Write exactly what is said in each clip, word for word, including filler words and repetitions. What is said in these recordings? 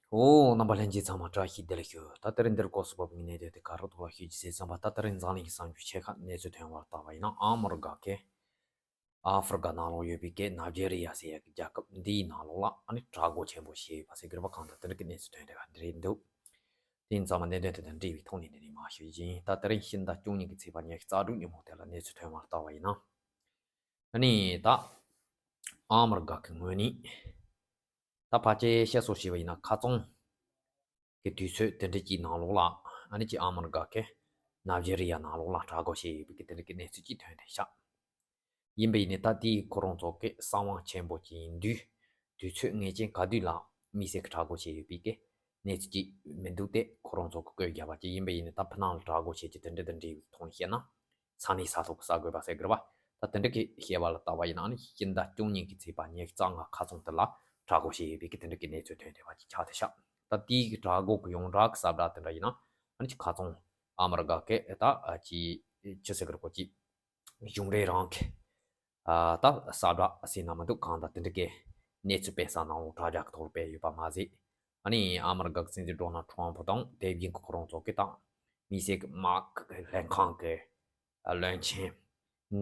ཨོ། རྣམ་པ་ལྷན་རྒྱས་ཚང་མ་བཀྲ་ཤིས་བདེ་ལེགས་ཞུ། ད་དེ་རིང་འདིར་སྐོར་སུ་བབས་ངེས་གནས་དེ་དེ་ག་རུ་ཐོག་ལ་ཤེས་ཀྱི་ཟེར་ཙམ་པ། ད་དེ་རིང་འཛམ་གླིང་གི་གསར་འགྱུར་ཆེ་ཁག་གནས་ཚུལ་ཐོན་བར་བལྟ་བ་ཡིན་ན། ཨ་མི་རི་ཀ་གི་ཨ་ཧྥི་རི་ཀ་ནང་ལོགས་ཡོད་པའི་གི་ནཱི་ཇེ་རི་ཡ་ཟེར་ཡ་གི་རྒྱལ་ཁབ་འདིའི་ནང་ལོགས་ལ་ཨ་ནི་དྲག་རྒོལ་ཆེན་པོ་བྱས་ཡོད་པ་ཟེར་གི་རེད་པ། གང་ལྟར་དེ་འདྲ་གི་གནས་ཚུལ་ཐོན་བསྡད་པ་འདི་རེད་འདུག་དེ་ཡིན་ཙང་མ་གནད་དོན་དེ་དང་འབྲེལ་བའི་ཐོག་ནས་འདི་ནས་མར་ཞུ་རྒྱུ་ཡིན། ད་དེ་རིང་ཕྱི་ཟླ་བཅུ་གཉིས་ཀྱི་ཚེས་པ་ཉི་ཤུ་རྩ་དྲུག་ཉིན་མོ་དེ་ལ་གནས་ཚུལ་ཐོན་བར་བལྟ་བ་ཡིན་ན། ཨ་ནི་ད་ཨ་མི་རི་ཀ་གི་ངོས་ནས་ད་ཕལ་ཆེར་བཤད་སྲོལ་བྱས་པ་ཡིན་ན། ཁ་རྩང་གི་དུས་ཚོད་དེ་འདྲ་གྱི་ནང་ལོགས་ལ་ཨ་ནི་ཅིག་ཨ་མི་རི་ཀ་གི་ནཱི་ཇེ་རི་ཡ་ནང་ལོགས་ལ་དྲག་རྒོལ་བྱས་ཡོད་པའི་གི་དེ་འདྲ་གི་གནས་ཚུལ་ཅིག་ཐོན་བསྡད་ཤག་ཡིན་པ་ཡིན་ནའི་ད་དེའི་ཁོ་རང་ཚོ་གི་གསང་བ་ཆེན་པོ་ཅིག་ཡིན་དུས། དུས་ཚོད་ངེས་ཅན་ག་དུས་ལ་དམིགས་བསལ་གྱི་དྲག་རྒོལ་བྱས་ཡོད་པའི་གི་གནས་ཚུལ་ཅིག་མི་འདུག་སྟེ། ཁོ་རང་ཚོ་གི་བཀོད་རྒྱབ་པ་ཅིག་ཡིན་པ་ཡིན་ནའི་ད་ཕ་ནང་ལ་དྲག་རྒོལ་བྱས་ཀྱི་དེ་འདྲ་དང་འབྲེལ་བའི་ཐོག་ནས་བཤད་ན། ས་གནས་ས་ཐོག་གི་གསར་འགོད་པ་ཟེར་གི་རེད་པ། ད་དེ་འདྲ་གི་བཤད་པ་ལ་བལྟ་བ་ཡིན་ན། ཨ་ནི་ཕྱི་ཟླ་བཅུ་གཉིས་ཀྱི་ཚེས་པ་ཉི་ཤུ་རྩ་ལྔ་ཁ་རྩང་དེ་ལ་དྲག་རྒོལ་བྱས་ཡོད་པའི་གི་དེ་འདྲ་གི་གནས་ཚུལ་ཐོན་བསྡད་པ་ཅིག་ཆགས་བསྡད་ཤག་ད་དེའི་གི་དྲག་རྒོལ་གི་ཡོངས་གྲགས་གི་ས་བསྒྲགས་དེ་འདྲ་ཡིན་ན། ཨ་ནི་ཅིག་ཁ་རྩང་ཨ་མི་རི་ཀ་གི་ད་ཅིག་ཅི་ཟེར་གི་རེད། ཁོ་ཅིག་གཞུང་འབྲེལ་རང་གི་ཨ་ད་གསལ་བསྒྲགས་ཟེར་ན་མི་འདུག་གང་ལྟར་དེ་འདྲ་གི་གནས་ཚུལ་སྤེལ་ས་ནང་ལོགས་དྲ་རྒྱ་གི་ཐོག་ལ་སྤེལ་ཡོད་པ་མ་ཟད། ཨ་ནི་ཨ་མི་རི་ཀ་གི་སྲིད་འཛིན་ཌོ་ནལ་ཊམ་ཕུ་དང་དེ་བཞིན་གྱི་ཁོ་རང་ཚོ་གི་ད་དམིགས་བསལ་གྱི་དམག་གི་ལྷན་ཁང་གི་བློན་ཆེན་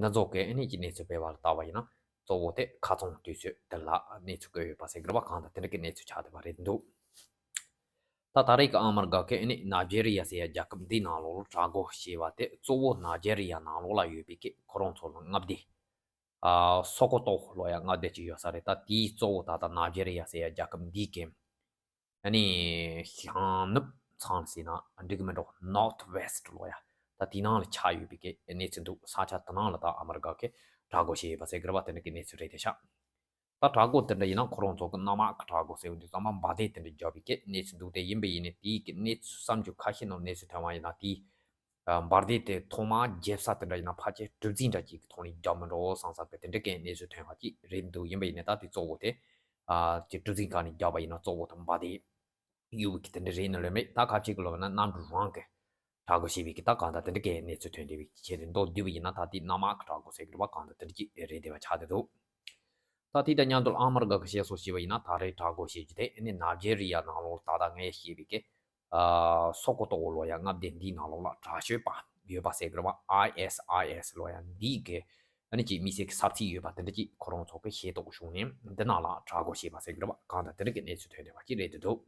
འདི་ཚོ་གི་ཨ་ནི་གི་གནས་ཚུལ་སྤེལ་བ་ལ་བལྟ་བ་ཡིན་ན། གཙོ་བོ་དེ་ཁ་རྩང་དུས་ཚོད་དེ་ལ་གནས་ཚུལ་བཀོད་ཡོད་པ་ཟེར་གི་རེད་པ། གང་ལྟར་དེ་འདྲ་གི་གནས་ཚུལ་ཆགས་བསྡད་པ་རེད་འདུག་ད་ད་རེས་ཀྱི་ཨ་མི་རི་ཀ་གི་ཨ་ནི་ནཱི་ཇེ་རི་ཡ་ཟེར་ཡ་རྒྱལ་ཁབ་འདིའི་ནང་ལོགས་ལ་དྲག་རྒོལ་བྱས་པ་དེ་གཙོ་བོ་ནཱི་ཇེ་རི་ཡ་ནང་ལོགས་ལ་ཡོད་པའི་གི་ཁོ་རང་ཚོ་ལ་མངའ་སྡེ་ཨ་སོ་ཀོ་ཏོ་ལབ་ཡ་མངའ་སྡེ་ཅིག་ཡོད་ས་རེད། ད་དེའི་གཙོ་བོ་ད་ལྟ་ནཱི་ཇེ་རི་ཡ་ཟེར་ཡ་རྒྱལ་ཁབ་འདིའི་གི་ཨ་ནི་ཤར་ནུབ་ཚང་ཟེར་ན་འགྲིག་གི་མི་འགྲོ། ནོར་ཐི་ཝེ་སི་ཊི་ལབ་ཡ། ད་དེའི་ནང་ལ་ཆགས་ཡོད་པའི་གི་གནས་ཚུལ་འདུག་ས་ཆ་དེ་ནང་ལ་ད་ཨ་མི་རི་ཀ་གི་དྲག་རྒོལ་བྱས་ཡོད་པ་ཟེར་གི་རེད་པ། དེ་འདྲ་གི་གནས་ཚུལ་རེད་བསྡད་ཤག་ད་དྲག་རྒོལ་དེ་འདྲ་ཡིན་ན་ཁོ་རང་ཚོ་གི་གནམ་དམག་གི་དྲག་རྒོལ་ཟེར་བ་འདི་ཚང་མ་འབར་མདེལ་དེ་འདྲ་བརྒྱབ་པའི་གི་གནས་ཚུལ་འདུག་སྟེ། ཡིན་པ་ཡིན་ནའི་དེའི་གི་གནས་ཚུལ་གསར་འགྱུར་ཁ་ཤས་ནང་གནས་ཚུལ་ཐོན་པ་ཡིན་ན། དེའི་ཨ་འབར་མདེལ་དེ་ཐོག་མར་བརྒྱབ་ས་དེ་འདྲ་ཡིན་ན་ཕལ་ཆེར་གྲུ་གཟིངས་འདྲ་ཅིག་གི་ཐོག་ནས་བརྒྱབ་མི་འགྲོ་བསམ་ས་གི་དེ་འདྲ་གི་གནས་ཚུལ་ཐོན་པ་ཅིག་རེད་འདུག་ཡིན་པ་ཡིན་ནའི་ད་དེ་གཙོ་བོ་དེ་ཨ་ཅིག་གྲུ་གཟིངས་སྒང་ནས་བརྒྱབ་པ་ཡིན་ན་གཙོ་བོ་དེ་འབར་མདེལ་གཡུག་པའི་གི་དེ་འདྲ་རེད་ནི་ལོས་མེད། ད་ཁ་ཅིག་གི་ལབ་ན་གནམ་གྲུ་རང་གི་དྲག་རྒོལ་བྱས་པའི་གི་ད་གང་ལྟར་དེ་འདྲ་གི་གནས་ཚུལ་ཐོན་བསྡད་པའི་ཆེད་དུ་མདོར་བསྡུས་པ་ཡིན་ན། ད་དེ་གནམ་དམག་གི་དྲག་རྒོལ་ཟེར་གི་རེད་པ། གང་ལྟར་དེ་འདྲ་གི་རེད་བསྡད་པ་ཆགས་བསྡད་འདུག་ད་དེ་དང་མཉམ་དུ་ཨ་མི་རི་ཀ་གི་བཤད་སྲོལ་བྱས་པ་ཡིན་ན། ད་རེས་དྲག་རྒོལ་བྱེད་རྒྱུ་དེ་ཨ་ནི་ནཱི་ཇེ་རི་ཡ་ནང་ལོགས་ད་ལྟ་ངས་བཤད་པའི་གི་ཨ་སོ་ཀོ་ཏོ་ལབ་ཡ་མངའ་སྡེ་འདིའི་ནང་ལོགས་ལ་དྲག་སྤྱོད་པ་ཡོད་པ་ཟེར་གི་རེད་པ། ཨའི་ཨེས་ཨའི་ཨེས་ལབ་ཡ་འདིའི་གི་ཨ་ནི་ཅིག་དམིགས་བསལ་གྱི་ས་ཚིགས་ཡོད་པ་དེ་འདྲ་ཅིག་ཁོ་རང་ཚོ་གི་ཤེས་རྟོགས་བྱུང་ནས་འདི་ནང་ལ་དྲག་རྒོལ་བྱས་པ་ཟེར་གི་རེད་པ། གང་ལྟར་དེ་འདྲ་གི་གནས་ཚུལ་ཐོན་བསྡད་པ་ཅིག་རེད་འདུག་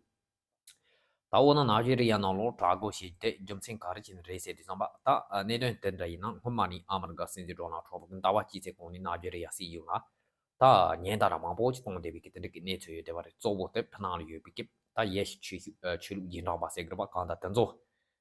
ད་འོ་ན་ནཱི་ཇེ་རི་ཡ་ནང་ལོགས་དྲག་རྒོལ་བྱེད་རྒྱུ་དེ་རྒྱུ་མཚན་ག་རེ་བྱས་ནས་རེད་ཟེར་དུས་ཙམ་པ། ད་གནད་དོན་དེ་འདྲ་ཡིན་ན། སྔོན་མ་ནས་ཨ་མི་རི་ཀ་སྲིད་འཛིན་ཌོ་ནལ་ཊམ་ཕུ་གིས་ཟླ་བ་གཅིག་ཙམ་གོང་ནས་ནཱི་ཇེ་རི་ཡ་སྲིད་གཞུང་ལ་ད་ཉེན་བརྡ་ར་མང་པོ་ཅིག་གཏོང་བསྡད་པའི་གི་དེ་འདྲ་གི་གནས་ཚུལ་ཡོད་བསྡད་པ་རེད། གཙོ་བོ་དེ་ཕ་ནང་ལ་ཡོད་པའི་གི་ད་ཡེ་ཤུ་ཆོས་ཤུགས་ཨ་ཆོས་ལུགས་རྗེས་འབྲང་པ་ཟེར་གི་རེད་པ། གང་ལྟར་དེ་ཚོ་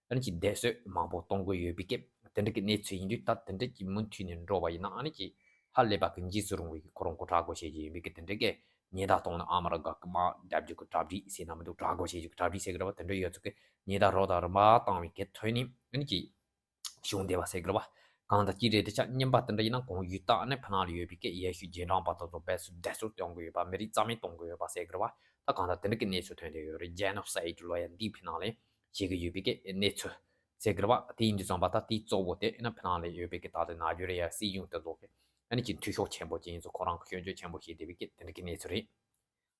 ཨ་ནི་ཅིག་བསྡད་གསོད་མང་པོ་གཏོང་གི་ཡོད་པའི་གི་དེ་འདྲ་གི་གནས་ཚུལ་ཡིན་དུས། ད་དེ་འདྲ་གི་མུ་མཐུད་ནས་འགྲོ་བ་ཡིན་ན་ཨ་ནི་ཅིག་ཧ་ལས་པ་གི་འཇིགས་སུ་རུང་བའི་གི་ཁོ་རང་ཁོ་དྲག་རྒོལ་བྱེད་རྒྱུ་ཡིན་པའི་གི་དེ་འདྲ་གི་ཉེན་བརྡ་གཏོང་ནས། ཨ་མི་རི་ཀ་གི་དམག་བརྡབ་རྒྱུ་གི་གྲ་སྒྲིག་ཟེར་ན་མི་འདུག་དྲག་རྒོལ་བྱེད་རྒྱུ་གི་གྲ་སྒྲིག་ཟེར་གི་རེད་པ། དེ་འདྲ་ཡོད་ཚད་གི་ཉེན་བརྡ་རབ་དང་རིམ་པ་བཏང་བའི་གི་ཐོག་ནས་ཨ་ནི་ཅིག་བྱུང་བསྡད་པ་ཟེར་གི་རེད་པ། གང་ལྟར་ཅི་རེད་དེ་ཆ་རྙིང་པ་དེ་འདྲ་ཡིན་ན། གང་ཡིན་ད་ཨ་ནི་ཕ་ནང་ལ་ཡོད་པའི་གི་ཡེ་ཤུ་རྗེས་འབྲང་པ་དེ་ཚོ་རྦད་དེ་བསྡད་གསོད་གཏོང་གི་ཡོད་པ། མི་རིགས་རྩ་མེད་གཏོང་གི་ཡོད་པ་ཟེར་གི་རེད་པ། ད་གང་ལྟར་དེ་འདྲ་གི་གནས་ཚུལ་ཐོན་བསྡད་ཡོད་རེད། ཇེ་ནོ་སའིཌ་ལབ་ཡ་འདི་ཕ་ནང་ལ་བྱེད་གི་ཡོད་པའི་གི་གནས་ཚུལ་ཟེར་གི་རེད་པ། དེ་ཡིན་དུས་ཙམ་པ་ད་དེའི་གཙོ་བོ་དེ་ཨ་ནི་ཕ་ནང་ལ་ཡོད་པའི་གི་ད་ལྟ་ནཱི་ཇེ་རི་ཡ་སྲིད་གཞུང་དེ་ཚོ་གི་ཨ་ནི་ཅིག་འཐུས་ཤོར་ཆེན་པོ་ཅིག་ཡིན་ཚུལ་ཁོ་རང་གི་སྐྱོན་བརྗོད་ཆེན་པོ་བྱས་བསྡད་པའི་གི་དེ་འདྲ་གི་གནས་ཚུལ་རེད།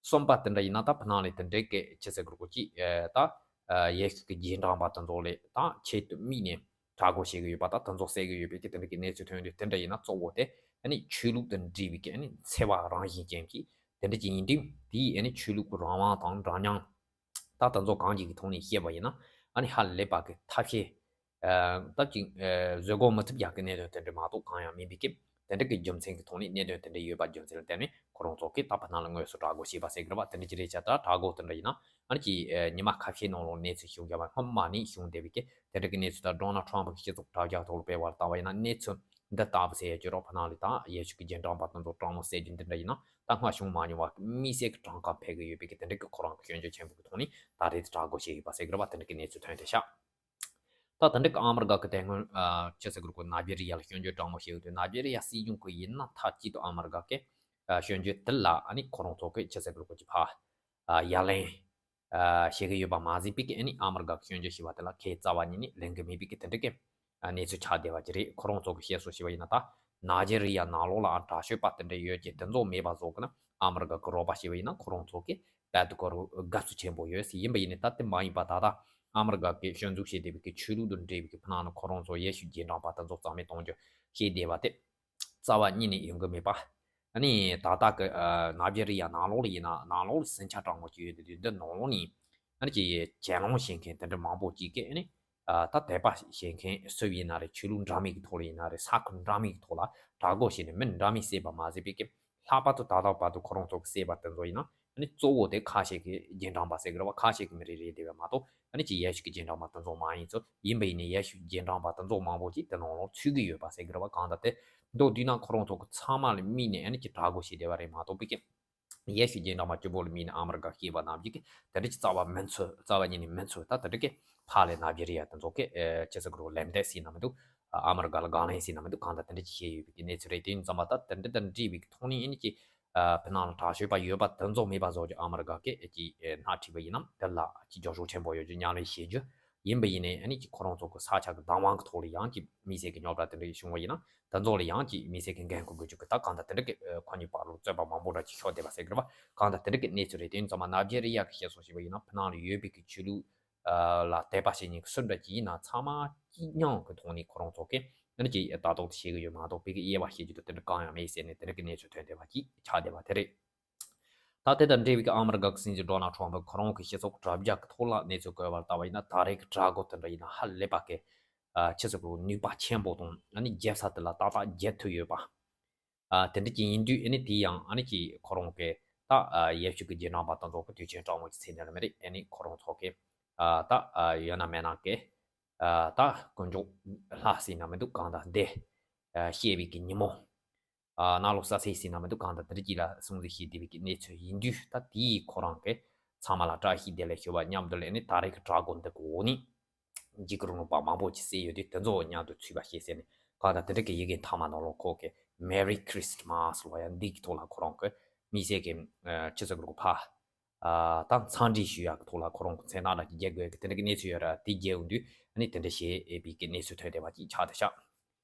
གསུམ་པ་དེ་འདྲ་ཡིན་ན། ད་ཕ་ནང་ལ་དེ་འདྲའི་གི་ཅི་ཟེར་དགོས་རེད། ཅིག་ཨ་ད་ཨ་ཡེ་ཤུ་གི་རྗེས་འབྲང་པ་དེ་ཚོ་ལ་ད་ཆེད་དུ་དམིགས་ནས་དྲག་རྒོལ་བྱེད་གི་ཡོད་པ་དང་། དེ་ཚོ་བསད་གི་ཡོད་པའི་གི་དེ་འདྲ་གི་གནས་ཚུལ་ཐོན་དུས། དེ་འདྲ་ཡིན་ན་གཙོ་བོ་དེ་ཨ་ནི་ཆོས་ལུགས་དང་འབྲེལ་བའི་གི་ཨ་ནི་འཚེ་བ་རང་བཞིན་ཅན་གྱི་དེ་འདྲ་ཅིག་ཡིན་དུས། དེའི་ཨ་ནི་ཆོས་ལུགས་ཀྱི་རང་དབང་དང་འདྲ་མཉམ། ད་དེ་ཚོ་གང་ཅིག་གི་ཐོག་ནས་བཤད་པ་ཡིན་ན། ཨ་ནི་ཧ་ལས་པ་གི་ཐབས་ཤེས་ཨ་ད་ཅིག་ཨ་བཟོད་སྒོམ་མི་ཐུབ་ཡག་གི་གནད་དོན་དེ་འདྲ་མ་གཏོགས་གང་ཡང་མིན་པའི་སྐབས། དེ་འདྲ་གི་རྒྱུ་མཚན་གྱི་ཐོག་ནས། གནད་དོན་དེ་འདྲ་ཡོད་པ་རྒྱུ་མཚན་ལ་བརྟེན་ནས་ཁོ་རང་ཚོ་གིས་ད་ཕ་ནང་ལ་དངོས་སུ་དྲག་རྒོལ་བྱས་པ་ཟེར་གི་རེད་པ། དེ་འདྲ་ཅིག་རེད་ཤག་ད་དྲག་རྒོལ་དེ་འདྲ་ཡིན་ན་ཨ་ནི་ཅིག་ཨ་ཉི་མ་ཁ་ཤས་ནང་ལོགས་གནས་ཚུལ་བྱུང་བསྡད་པ། སྔོན་མ་ནས་བྱུང་བསྡད་པའི་གི་དེ་འདྲ་གི་གནས་ཚུལ་དང་། ཌོ་ནལ་ཊམ་ཕུ་གི་སྤྱི་ཚོགས་དྲ་རྒྱ་ཐོག་ལ་སྤེལ་བ་ལ་བལྟས་པ་ཡིན་ན། གནས་ཚུལ་འདི་ལྟ་བུ་ཟེར་ཡ་ཅིག་རོགས་ཕ་ནང་ལ་ད་ཡེ་ཤུ་གི་རྗེས་འབྲང་པ་དེ་ཚོ་དྲག་མོ་བསད་རྒྱུ་འདི་འདྲ་ཡིན་ན། ད་སྔར་བྱུང་མ་མྱོང་བ་གི་དམིགས་བསལ་གྱི་གྲངས་ཀ་འཕེལ་གི་ཡོད་པའི་གི་དེ་འདྲ་གི་ཁོ་རང་གི་སྐྱོན་བརྗོད་ཆེན་པོ་གི་ཐོག་ནས་ད་རེས་དྲག་རྒོལ་བྱས་ཡོད་པ་ཟེར་གི་རེད་པ། དེ་འདྲ་གི་གནས་ཚུལ་ཐོན་བསྡད་ཤག་ད་དེ་འདྲ་གི་ཨ་མི་རི་ཀ་གི་དེ་སྔོན་ཨ་ཅི་ཟེར་དགོས་རེད། ནཱི་ཇེ་རི་ཡ་ལ་སྐྱོན་བརྗོད་དྲང་མོ་བྱས་ཡོད་དུས། ནཱི་ཇེ་རི་ཡ་སྲིད་གཞུང་གི་ཡིན་ན་མཐའ་གཅིག་ཏུ་ཨ་མི་རི་ཀ་གི་ཨ་སྐྱོན་བརྗོད་དེ་ལ་ཨ་ནི་ཁོ་རང་ཚོ་གི་ཅི་ཟེར་དགོས་རེད། ཅིག་ཕར་ཨ་ཡ་ལན་ཨ་བྱེད་གི་ཡོད་པ་མ་ཟད་པའི་གི་ཨ་ནི་ཨ་མི་རི་ཀ་གི་སྐྱོན་བརྗོད་བྱས་པ་དེ་ལ་ཁས་རྩ་བ་ཉིད་ནས་ལེན་གི་མེད་པའི་གི་དེ་འདྲ་གི་ཨ་གནས་ཚུལ་ཆགས་བསྡད་པ་ཅིག་རེད། ཁོ་རང་ཚོ་གི་བཤད་སྲོལ་བྱས་པ་ཡིན་ན། ད་ནཱི་ཇེ་རི་ཡ་ནང་ལོགས་ལ་ཨ་དྲག་སྤྱོད་པ་དེ་འདྲ་ཡོད་ཀྱི་དེ་ཚོ་མེད་པ་བཟོ་གི་ན། ཨ་མི་རི་ཀ་གི་རོགས་པ་བྱས་པ་ཡིན་ན་ཁོ་རང་ཚོ་གི་ དཔལ་དུ་གོ་རུ་དགའ་བསུ་ཆེན་པོ་ཡོད་ཟེར། ཡིན་པ་ཡིན་ནའི་ད་དེ་མ་ཡིན་པ་ད་ལྟ་ཨ་མི་རི་ཀ་གི་གཞི་འཛུགས་བྱས་བསྡད་པའི་གི་ཆོས་ལུགས་དང་འབྲེལ་བའི་གི་ཕ་ནང་ལ་ཁོ་རང་ཚོ་ཡེ་ཤུ་རྗེས་འབྲང་པ་དེ་ཚོ་རྩ་མེད་གཏོང་རྒྱུ་བྱས་བསྡད་པ་དེ་རྩ་བ་ཉིད་ནས་ཡོང་གི་མེད་པ། ཨ་ནི་ད་ལྟ་གི་ཨ་ནཱི་ཇེ་རི་ཡ་ནང་ལོགས་ལ་ཡིན་ན་ནང་ལོགས་ལ་ཟིང་ཆ་དྲག་མོ་ཅིག་ཡོད་དེ་དུས་འདི་ནང་ལོགས་ནས་ཨ་ནི་ཅིག་གྱེན་ལངས་བྱེད་མཁན་དེ་འདྲ་མང་པོ་ཅིག་གིས་ཨ་ནི་ཨ་ད་དད་པ་བྱེད་མཁན་སུ་ཡིན་ན་རེད། ཆོས་ལུགས་འདྲ་མིན་གྱི་ཐོག་ལ་ཡིན་ན་རེད། ས་ཁུལ་འདྲ་མིན་གྱི་ཐོག་ལ་དྲག་རྒོལ་བྱས་ནས་མི་འདྲ་མིན་བསད་པ་མ་ཟད་པའི་གི་ལྷག་པར་དུ་ད་ལྟ་བར་དུ་ཁོ་རང་ཚོ་གི་བསད་པ་དེ་ཚོ་ཡིན་ན་ཨ་ནི་གཙོ་བོ་དེ་ཁ་ཤས་ཀྱི་རྗེས་འབྲང་པ་ཟེར་གི་རེད་བ། ཁ་ཤས་ཀྱི་མི་རིགས་རེད་བསྡད་པ་མ་གཏོགས་ཨ་ནི་ཅིག་ཡེ་ཤུ་གི་རྗེས་འབྲང་པ་དེ་ཚོ་མ་ཡིན་ཚོ། ཡིན་པ་ཡིན་ནའི་ཡེ་ཤུ་རྗེས་འབྲང་པ་དེ་ཚོ་མང་པོ་ཅིག་དེ་ནང་ལོགས་ཚུད་ཀྱི་ཡོད་པ་ཟེར་གི་རེད་བ། གང་ལྟར་དེ་མདོར་བསྡུས་ན་ཁོ་རང་ཚོ་གི་ཚང་མ་ལ་དམིགས་ནས་ཨ་ནི་ཅིག་དྲག་རྒོལ་བྱས་བསྡད་པ་རེད་མ་གཏོགས་པའི་གི་ཡེ་ཤུ་རྗེས་འབྲང་པ་གཅིག་པོ་ལ་དམིགས་ནས་ཨ་མི་རི་ཀ་བཤད་པ་ནང་བཞིན་གྱི་དེ་འདྲ་ཅིག་རྩ་བ་མིན་ཚོད། རྩ་བ་ཉིད་ནས་མིན་ཚོད། ད་དེ་འདྲ་གི་ཕར་ལས་ནཱི་ཇེ་རི་ཡ་དེ་ཚོ་གི་ཨེ་ཅི་ཟེར་གི་རེད། ལམ་སྟོན་ཟེར་ན་མི་འདུག་ཨ་མི་རི་ཀ་ལ་དགག་ལན་ཟེར་ན་མི་འདུག་གང་ལྟར་དེ་འདྲ་ཅིག་བཤད་ཡོད་པའི་གི་གནས་ཚུལ་རེད། དེ་ཡིན་ཙམ་པ་ད་དེ་འདྲ་དང་འབྲེལ་བའི་གི་ཐོག་ནས་ཨ་ནི་ཅིག་ཨ་ཕ་ནང་ལ་དྲག་སྤྱོད་པ་ཡོད་པ་དེ་ཚོ་མེད་པ་བཟོ་རྒྱུ། ཨ་མི་རི་ཀ་གི་ཅིག་ཨེ་སྣེ་ཁྲིད་པ་ཡིན་ན་དེ་ལ་ཅིག་རྒྱབ་སྐྱོར་ཆེན་པོ་ཡོད་རྒྱུ། མཉམ་ལས་བྱེད་རྒྱུ། ཡིན་པ་ཡིན་ནའི་ཨ་ནི་ཅིག་ཁོ་རང་ཚོ་གི་ས་ཆ་གི་བདག་དབང་གི་ཐོག་ལ་ཡང་ཅིག་དམིགས་བསལ་གྱི་རྙོག་དྲ་དེ་འདྲ་ཞིག་བྱུང་བ་ཡིན་ན་དེ་ཚོ་ལ་ཡང་ཅིག་དམིགས་བསལ་གྱི་འགན་འཁུར་དགོས་རྒྱུ་གི། ད་གང་ལྟར་དེ་འདྲ་གི་ཨ་ཁོ་གཉིས་བར་ལ་རྩོད་པ་མང་པོ་འདྲ་ཅིག་ཤོར་བསྡད་པ་ཟེར་གི་རེད་བ། གང་ལྟར་དེ་འདྲ་གི་གནས་ཚུལ་རེད། དེ་ཡིན་ཙང་མ་ནཱི་ཇེ་རི་ཡ་གི་བཤད་སྲོལ་ཞིག་བ་ཡིན་ན་ཕ་ནང་ལ་ཡོད་པའི་གི་ཆོས་ལུགས་ཨ་ལ་དད་པ་བྱེད་མཁན་གྱི་སུ་འདྲ་ཅིག་ཡིན་ན་ཚང་མ་སྐྱིད་སྙིང་གི་ཐོག་ནས་ཁོ་རང་ཚོ་གི་ཨ་ནི་ཅིག་ལྟ་རྟོག་དེ་བྱེད་གི་ཡོད་མ་གཏོགས་པའི་གི་དབྱེ་བ་བྱེད་རྒྱུ་དང་དེ་འདྲ་གང་ཡང་མེད་ཟེར་ནས་དེ་འདྲ་གི་གནས་ཚུལ་ཐོན་བསྡད་པ་ཅིག་ཆགས་བསྡད་པ་དེ་རེད། ད་དེ་དང་འབྲེལ་བའི་གི་ཨ་མི་རི་ཀ་གི་སྲིད་འཛིན་ཌོ་ནལ་ཊམ་ཕི་ཁོ་རང་གི་སྤྱི་ཚོགས་དྲ་རྒྱ་གི་ཐོག་ལ་གནས་ཚུལ་བཀོད་པ་ལ་ལྟ་བ་ཡིན་ན་ད་རེས་ཀྱི་དྲག་རྒོལ་དེ་འདྲ་ཡིན་ན་ཧ་ལས་པ་གི་ཨ་ཆི་ཟེར་དགོས། ནུས་པ་ཆེན་པོ་དང་ཨ་ནི་རྒྱལ་ས་དེ་ལ་ཏག་ཏག་རྒྱལ་ཐུབ་ཡོད་པ། ཨ་དེ་འདྲ་ཅིག་ཡིན་དུས་ཨ་ནི་དེ་ཡང་ཨ་ནི་ཅིག་ཁོ་རང་གི་ད་ཨ་ཡེ་ཤུ་གི་རྗེས་འབྲང་པ་དེ་ཚོ་གི་དུས་ཆེན་སྤྲང་མོ་ཅིག་ཚེ་འདི་ལ་མི་རེད། ཨ་ནི་ཁོ་རང་ཚོ་གི་ཨ་ད་ཨ་ཡོད་ན་མེད་ན་གི་ཨ་ད་དཀོན་མཆོག་ལྷ་ཟེར་ན་མི་འདུག་གང་ལྟར་འདི་ཨ་བཤད་པའི་གི་ཉིན་མོ། ཨ་ནང་ལོགས་ས་སེ་ཟེར་ན་མི་འདུག་གང་ལྟར་དེ་འདྲ་ཅིག་ལ་སྲུང་བརྩི་བྱེད་བསྡད་པའི་གི་གནས་ཚུལ་ཡིན་དུས། ད་དེའི་ཁོ་རང་གི་ཚང་མ་ལ་བཀྲ་ཤིས་བདེ་ལེགས་ཞུ་བ་མཉམ་དུ་ལ་ཨ་ནི་ད་རེས་ཀྱི་དྲག་རྒོལ་འདི་གི་འོག་ནས་འཇིགས་སྐུལ་རིང་ལུགས་པ་མང་པོ་ཅིག་བསད་ཡོད་དུས་དེ་ཚོ་མཉམ་དུ་ཚུད་པ་བྱེད་ཟེར་ནས། གང་ལྟར་དེ་འདྲ་གི་ཡི་གེ་མཐའ་མ་ནང་ལོགས་ཁོ་གི་Merry Christmas ལོ་ཡ་འདི་གི་ཐོག་ལ་ཁོ་རང་གི་དམིགས་བསལ་གྱི་ཨ་ཆི་ཟེར་དགོས་རེད་གོ་ཕ། ཨ་ད་འཚམས་འདྲི་ཞུ་ཡག་གི་ཐོག་ལ་ཁོ་རང་གི་མཚན་རྟགས་འདྲ་ཅིག་རྒྱག་དགོས་ཀྱི་དེ་འདྲ་གི་གནས་ཚུལ་ཡོད་ར། དེ་རྒྱག་ཡོང་དུས་ཨ་ནི་དེ་འདྲ་བྱེད་ཨེ་པའི་གི་གནས་ཚུལ་ཐོན་བསྡད་པ་ཅིག་ཆགས་བསྡད་ཤག་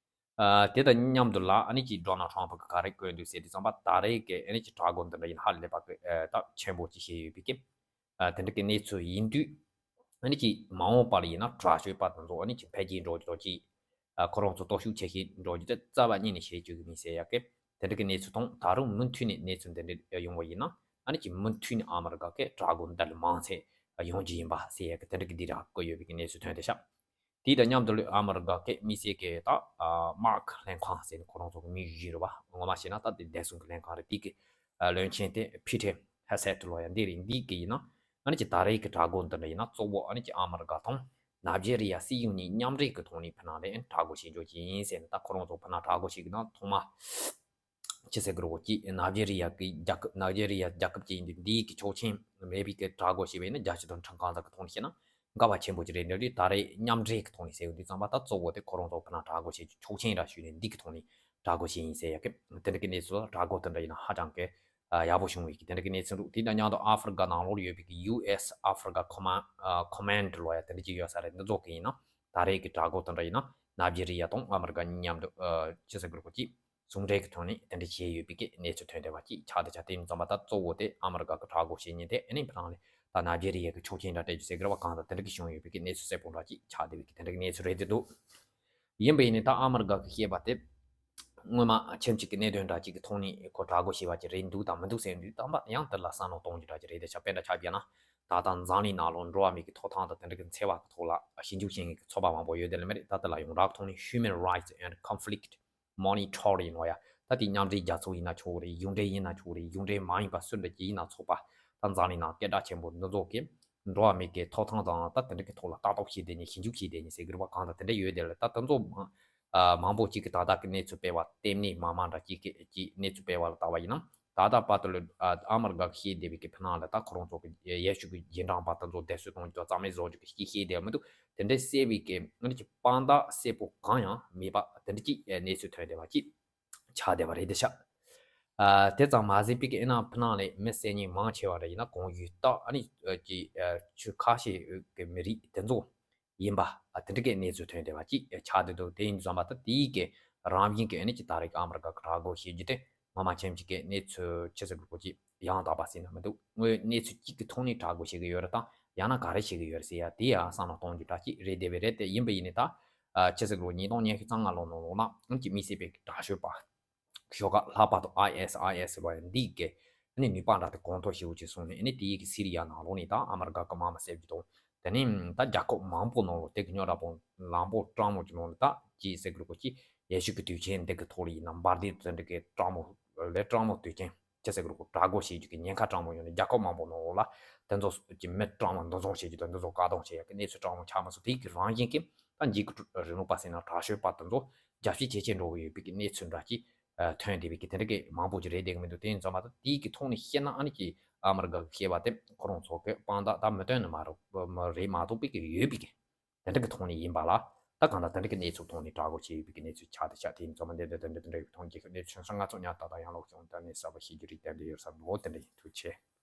ཨ་དེ་དང་མཉམ་དུ་ལ་ཨ་ནི་ཅིག་ཌོ་ནལ་ཊམ་ཕི་གིས་ག་རེ་བཀོད་འདུག་ཟེར་དུས་ཙམ་པ་ད་རེས་ཀྱི་ཨ་ནི་ཅིག་དྲག་རྒོལ་འདི་འདྲ་ཡིན་ཧ་ལས་པ་གི་ཨ་སྟབས་ཆེན་པོ་ཅིག་བྱས་ཡོད་པའི་གི་ཨ་དེ་འདྲ་གི་གནས་ཚུལ་ཡིན་དུས། ཨ་ནི་ཅིག་མ་འོངས་པ་ལ་ཡིན་ན་དྲག་སྤྱོད་པ་དེ་ཚོ་ཨ་ནི་ཅིག་འཕེལ་རྒྱས་འགྲོ་རྒྱུ་དང་ཅིག་ཨ་ཁོ་རང་ཚོ་སྟོབས་ཤུགས་ཆེ་ཤོས་འགྲོ་རྒྱུ་དེ་རྩ་བ་ཉིད་ནས་བྱེད་བཅུག་གི་མིན་ཟེར་ཡག་གི་དེ་འདྲ་གི་གནས་ཚུལ་དང་། ད་རུང་མུ་མཐུད་ནས་གནས་ཚུལ་འདི་འདྲ་ཡོང་བ་ཡིན་ན་ཨ་ནི་ཅིག་མུ་མཐུད་ནས་ཨ་མི་རི་ཀ་གི་དྲག་རྒོལ་འདི་ལས་མང་ཚད་ཡོང་རྒྱུ་ཡིན་པ་ཟེར་ཡག་གི་དེ་འདྲ་གི་འདི་ར་བཀོད་ཡོད་པའི་གི་གནས་ཚུལ་ཐོན་བསྡད་ཤག་དེ་དང་མཉམ་དུ་ལོས་ཨ་མི་རི་ཀ་གི་དམིགས་བསལ་གྱི་ད་ཨ་མཱག་ལྷན་ཁང་ཟེར་ནས་ཁོ་རང་ཚོ་གི་མིང་བཞི་རེད་བ། ངོ་མ་བཤད་ན་ད་དེ་བདེ་སྲུང་གི་ལྷན་ཁང་རེད། དེ་གི་ཨ་བློན་ཆེན་དེ་ཕི་ཏྲ་ཧེ་སེད་ལོ་ཡ་འདི་རེད། འདི་གི་ཡིན་ན་ཨ་ནི་ཅིག་ད་རེས་ཀྱི་དྲག་རྒོལ་འདི་འདྲ་ཡིན་ན་གཙོ་བོ་ཨ་ནི་ཅིག་ཨ་མི་རི་ཀ་དང་ནཱི་ཇེ་རི་ཡ་སྲིད་གཞུང་གཉིས་མཉམ་འབྲེལ་གི་ཐོག་ནས་ཕི་ནང་ལ་དྲག་རྒོལ་བྱེད་རྒྱུ་ཅིག་ཡིན་ཟེར་ནས། ད་ཁོ་རང་ཚོ་ཕི་ནང་དྲག་རྒོལ་བྱེད་གི་ན་ཐོག་མ་ཆི་ཟེར་གི་རེད་གོ། ཅིག་ནཱི་ཇེ་རི་ཡ་གི་རྒྱལ་ཁབ། ནཱི་ཇེ་རི་ཡ་རྒྱལ་ཁབ་ཅིག་ཡིན་དུས་འདི་གི་ཆོག་མཆན་མེད་པའི་གི་དྲག་རྒོལ་བྱས་པ་ཡིན་ན་རྒྱལ་སྤྱི་དང་ཁྲིམས་གང་ཟག་གི་ཐོག་ནས་བཤད་ན་འགལ་བ་ཆེན་པོ་ཅིག་རེད། འདི་འདྲ་དུས་ད་རེས་མཉམ་འབྲེལ་གི་ཐོག་ནས་ཟེར་གི་འདུག་ཙམ་པ་ད་གཙོ་བོ་དེ་ཁོ་རང་ཚོ་ཕི་ནང་དྲག་རྒོལ་བྱེད་རྒྱུ་ཆོག་མཆན་ར་ཞུས་ནས་འདི་གི་ཐོག་ནས་དྲག་རྒོལ་བྱས་ཡིན་ཟེར་ཡ་གི་དེ་འདྲ་གི་གནས་ཚུལ། དྲག་རྒོལ་དེ་འདྲ་ཡིན་ན་ཧ་ཅང་གི་ཨ་ཡག་པོ་བྱུང་བའི་གི་དེ་འདྲ་གི་གནས་ཚུལ་འདུག་དེ་དང་མཉམ་དུ་ཨ་ཧྥི་རི་ཀ་ནང་ལོགས་ཡོད་པའི་གི་ཡུ་ཨེས་ཨ་ཧྥི་རི་ཀ་ཁོ་མན་ཁོ་མན་ཌི་ལོ་ཡ་དེ་འདྲ་ཅིག་ཡོད་ས་རེད། འདི་ཚོ་གི་ཡིན་ན་ད་རེས་གི་དྲག་རྒོལ་དེ་འདྲ་ཡིན་ན་ནཱི་ཇེ་རི་ཡ་དང་ཨ་མི་རི་ཀ་མཉམ་དུ་ཨ་ཆི་ཟེར་གི་རེད་གོ། ཅིག་ཟུང་འབྲེལ་གྱི་ཐོག་ནས་དེ་འདྲ་བྱས་ཡོད་པའི་གི་གནས་ཚུལ་ཐོན་བསྡད་པ་ཅིག་ཆགས་བསྡད་ཤག་དེ་ཡིན་ཙམ་པ་ད་གཙོ་བོ་དེ་ཨ་མི་རི་ཀ་གི་དྲག་རྒོལ་བྱེད་མཁན་དེ་ཨ་ནི་ཕི་ནང་ལ་ད་ནཱི་ཇེ་རི་ཡ་གི་ཆོག་མཆན་འདྲ་སྤྲད་རྒྱུ་ཟེར་གི་རེད་བ། གང་ལྟར་དེ་འདྲ་གི་བྱུང་ཡོད་པའི་གི་གནས་ཚུལ་གསལ་པོ་འདྲ་ཅིག་ཆགས་བསྡད་པའི་གི་དེ་འདྲ་གི་གནས་ཚུལ་རེད་འདུག་ཡིན་པ་ཡིན་ནའི་ད་ཨ་མི་རི་ཀ་གི་བཤད་པ་དེ་སྔོན་མ་ཁྱིམ་གཅིག་གི་གནད་དོན་འདྲ་གཅིག་གི་ཐོག་ནས་ཁོ་དྲག་རྒོལ་བྱས་པ་ཅིག་རེད་འདུག་དང་མི་འདུག་ཟེར་དུས་ཙམ་པ་ཡང་དེ་ལ་བསམ་བློ་གཏོང་རྒྱུ་འདྲ་ཅིག་རེད་དེ་ཤག་དཔེ་འདྲ་ཆ་བཞག་ན་ད་ལྟ་འཛམ་གླིང་ནང་ལོགས་འགྲོ་བ་མི་གི་ཐོབ་ཐང་དང་དེ་འདྲ་གི་འཚེ་བ་གི་ཐོག་ལ་ཞིབ་འཇུག་བྱེད་མཁན་གི་ཚོགས་པ་མང་པོ་ཡོད་དེ་ལ་མི་རེད། ད་དེ་ལ་ཡོངས་གྲགས་ཐོག་ནས་Human Rights and Conflict Monitoring ལོ་ཡ། ད་དེ་མཉམ་འབྲེལ་རྒྱལ་ཚོགས་ཡིན་ན་ཆོག་གི་རེད། གཞུང་འབྲེལ་ཡིན་ན་ཆོག་གི་རེད། གཞུང་འབྲེལ་མ་ཡིན་པ་སུ་འདྲ་ཅིག་ཡིན་ན་ཆོག་པ། ད་འཛམ་གླིང་ནང་སྐད་གྲགས་ཆེན་པོ་འདི་ཚོ་གིས་འགྲོ་བ་མི་གི་ཐོབ་ཐང་དང་ད་དེ་འདྲ་གི་ཐོག་ལ་ལྟ་རྟོག་བྱས་བསྡད་མཁན་ཞིབ་འཇུག་བྱས་བསྡད་མཁན་ཟེར་གི་རེད་བ། གང་ལྟར་དེ་འདྲ་ཡོད་དེ་ལ་ད་དེ་ཚོ་མང་ཨ་མང་པོ་ཅིག་གིས་ད་ལྟ་གི་གནས་ཚུལ་སྤེལ་བ་ལྟེ་གནས་མ་མང་འདྲ་ཅིག་གི་ཅིག་གནས་ཚུལ་སྤེལ་བ་ལ་བལྟས་པ་ཡིན་ན་ད་ལྟ་བར་དུ་ལ་ཨ་ཨ་མི་རི་ཀ་གིས་བཤད་བསྡད་པའི་གི་ཕི་ནང་ལ་ད་ཁོ་རང་ཚོ་གི་ཡེ་ཤུ་གི་རྗེས་འབྲང་པ་དེ་ཚོ་བསྡད་གསོད་གཏོང་རྒྱུ་དང་རྩ་མེད་བཟོ་རྒྱུ་གི་ཅིག་བཤད་བསྡད་མི་འདུག་དེ་འདྲ་བཤད་པའི་གི་ཨ་ནི་ཅིག་དཔང་རྟགས་གསལ་པོ་གང་ཡང་མེད་པ་དེ་འདྲ་ཅིག་གནས་ཚུལ་ཐོན་བསྡད་པ་ཅིག་ཆགས་བསྡད་པ་རེད་དེ་ཤག་ཨ་དེ་ཙམ་མ་ཟད་པའི་གི་ཨེ་ན་ཕི་ནང་ལ་མི་བསད་ཉེས་མང་ཆེ་བ་རེ་ཡིན་ན་གང་ཡོད་ད་ཨ་ནི་ཨ་ཅིག་ཨ་ཆོས་ཁ་ཤས་ཀྱི་མི་རིགས་དེ་ཚོ་ཡིན་པ་ཨ་དེ་འདྲ་གི་གནས་ཚུལ་ཐོན་བསྡད་པ་ཅིག་ཆགས་བསྡད་འདུག་དེ་ཡིན་དུས་ཙམ་པ་ད་དེའི་གི་རང་བཞིན་གི་ཨ་ནི་ཅིག་ད་རེས་ཀྱི་ཨ་མི་རི་ཀ་གི་དྲག་རྒོལ་བྱེད་རྒྱུ་དེ་ ངོ་མ་ཁྱིམ་གཅིག་གི་གནས་ཚུལ་ཆི་ཟེར་དགོས་ཀྱི་ཡང་དག་པ་ཟེར་ན་མི་འདུག་དངོས་གནས་ཚུལ་གཅིག་གི་ཐོག་ནས་དྲག་དགོས་བྱེད་ཀྱི་ཡོད་རེད་དང་། ཡང་ན་ག་རེ་བྱེད་ཀྱི་ཡོད་རེད་ཟེར་ཡ་དེ་ཡང་བསམ་བློ་གཏོང་རྒྱུ་འདྲ་ཅིག་རེད། དེ་བས་རེད་དེ་ཡིན་པ་ཡིན་ནི་ད། ཆི་ཟེར་དགོས་ཉིས་སྟོང་ཉི་ཤུ་རྩ་ལྔ་ལོ་ནང་ལོགས་ལ་ཨང་ཀི་དམིགས་བསལ་བའི་དྲག་ཤོས་པ། ཤོག་ཁག་ལྷག་པར་དུ་ཨའི་ཨེ་ཨེས་ཨའི་ཨེ་ཨེས་ལ་ཡང་འདི་གའི་ནི་ནུས་པ་འདྲ་དེ་གོང་མཐོར་ཞེ་པོ་ཅིག་སོང་ནས་ཨ་ནི་དེའི་གི་སི་རི་ཡ་ནང་ལོགས་ནས་ད་ཨ་མི་རི་ཀ་གི་དམག་མི་བསད་རྒྱུ་དང་། དེ་ནས་ད་རྒྱལ་ཁབ་མང་པོ་ནང་ལོགས་དེ་གི་རྙོག་དྲ་པོ་ལམ་པོ་སྤྲང་མོ་གི་ནང་ལ་ད་ཅི་ཟེར་དགོས་རེད་གོ་ཅི། ཡེ་ཤུ་གི་དུས་ཆེན་འདི་གི་ཐོག་ལ་ཡིན་ན་འབར་མདེལ་དེ་འདྲ་གི་སྤྲང་མོ་ལས་སྤྲང་མོ་དུས་ཆེན་ཅི་ཟེར་དགོས་རེད་གོ་དྲག་རྒོལ་བྱེད་རྒྱུ་གི་ཉེན་ཁ་སྤྲང་མོ་ཡོང་ནས་རྒྱལ་ཁབ་མང་པོ་ནང་ལོགས་ལ་དེ་ཚོ་གི་མི་སྤྲང་མོ་འདུ་འཛོམས་བྱེད་རྒྱུ་དང་འདི་ཚོ་བཀག་སྡོམ་བྱེད་ཡ་གི་གནས་ཚུལ་སྤྲང་མོ་ཆགས་མ་སོང་། དེའི་གི་རང་བཞིན་གྱིས་ད་འཇིགས་སྐུལ་རིང་ལུགས་པ་ཟེར་ན་དྲག་ཤོས་པ་དེ་ཚོ་རྒྱབ་བཤད་བྱེད་བྱེད་འགྲོ་གི་ཡོད་པའི་གི་གནས་ཚུལ་འདྲ་ཅིག་ཐོན་བསྡད་པའི་གི་དེ་འདྲ་གི་མང་པོ་ཅིག་རེད་བསྡད་གི་མི་འདུག་དེ་ཡིན་ཙང་མ་ད་དེའི་གི་ཐོག་ནས་བཤད་ན་ཨ་ནི་ཀྱི་ཨ་མི་རི་ཀ་གི་བཤད་པ་དེ་ཁོ་རང་ཚོ་གི་དཔང་རྟགས་ད་མི་སྟོན་ནི་མ་རེད། མ་རེད་མ་གཏོགས་པའི་གི་ཡོད་པའི་གི་དེ་འདྲ་གི་ཐོག་ནས་ཡིན་པ་ལ། ད་གང་ལྟར་དེ་འདྲ་གི་གནས་ཚུལ་ཐོག་ནས་དྲག་རྒོལ་བྱས་ཡོད་པའི་གི་གནས་ཚུལ་ཆགས་དེ་ཆགས། དེ་ཡིན་ཙང་མ་འདི་འདི་འདི་འདི་འདྲ་གི་ཐོག་འགྱིག་གི་གནས་ཚུལ་སོང་ང་ཚོ་ཉག་ཏག་ཏག་ཡང་ལོག་བྱུང་། ད་ནས་གསར་པ་ཤེས་རྒྱུ་རིགས་དེ་འདྲ་ཡོད་ས་འདུག་དེ་འདྲ་ཡིན། ཐུགས་རྗེ་ཆེ།